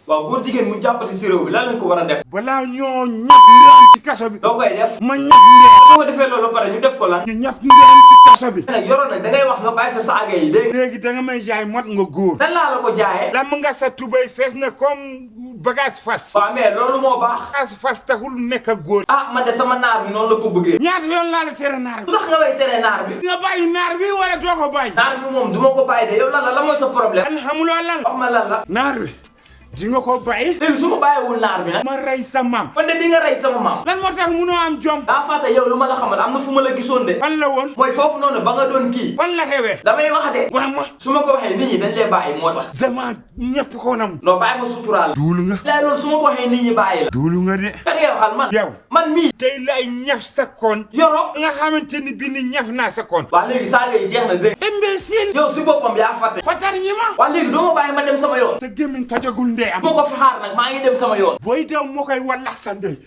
waaw góor jigéen mu jàppati si réew bi lan lañ ko war a def. balaa ñoo ñaf ndeyam ci kaso bi. doo koy def. ma ñaf ndeyam. soo ko defee loolu pare ñu def ko lan. ñu ñaf ndeyam ci kaso bi. nag yoroon nag da ngay wax nga bàyyi sa saaga yi dégg. léegi da nga may jaay mot nga góor. nan laa la ko jaayee. lam nga sa tubay fees na comme bagage fas. waaw mais loolu moo baax. bagage fas taxul nekk góor. ah man de sama naar bi noonu la ko bëggee. ñaata yoon laa la tere naar bi. lu tax nga may tere naar bi. nga bàyyi naar bi wala doo ko bàyyi. naar bi moom du ma ko bàyyi de yow lan la mooy sa problème. lan xamuloo lan. wax ma lan la. naar bi di nga ko bàyyi. léegi su ma bàyyiwul naar bi nag. ma rey sa maam. kon de di nga rey sama maam. lan moo tax munoo am jom. daa fàtte yow lu ma la xamal am na fu ma la gisoon de. fan la woon. mooy foofu noonu ba nga doon kii. fan la xewee. damay wax de. wax ma. su ma ko waxee nit ñi dañ lay bàyyi moo tax. zaman ñëpp ko nam. non bàyyi ma suturaal. duulu nga. laay loolu su ma ko waxee nit ñi bàyyi la. duulu nga de. kan ngay waxal man. yow man mii. tey lay ñaf sa koon. yoro. nga xamante ni bii ni ñaf naa sa koon. waa léegi saaga yi jeex na dégg. imbécile. yow si boppam yaa fàtte. fatar ñi ma. waa léegi doo ma bàyyi ma dem sama yoon. sa gémmiñ tajagul ndey am. moo ko fi xaar nag maa ngi dem sama yoon. booy daw moo koy wallax sa ndey.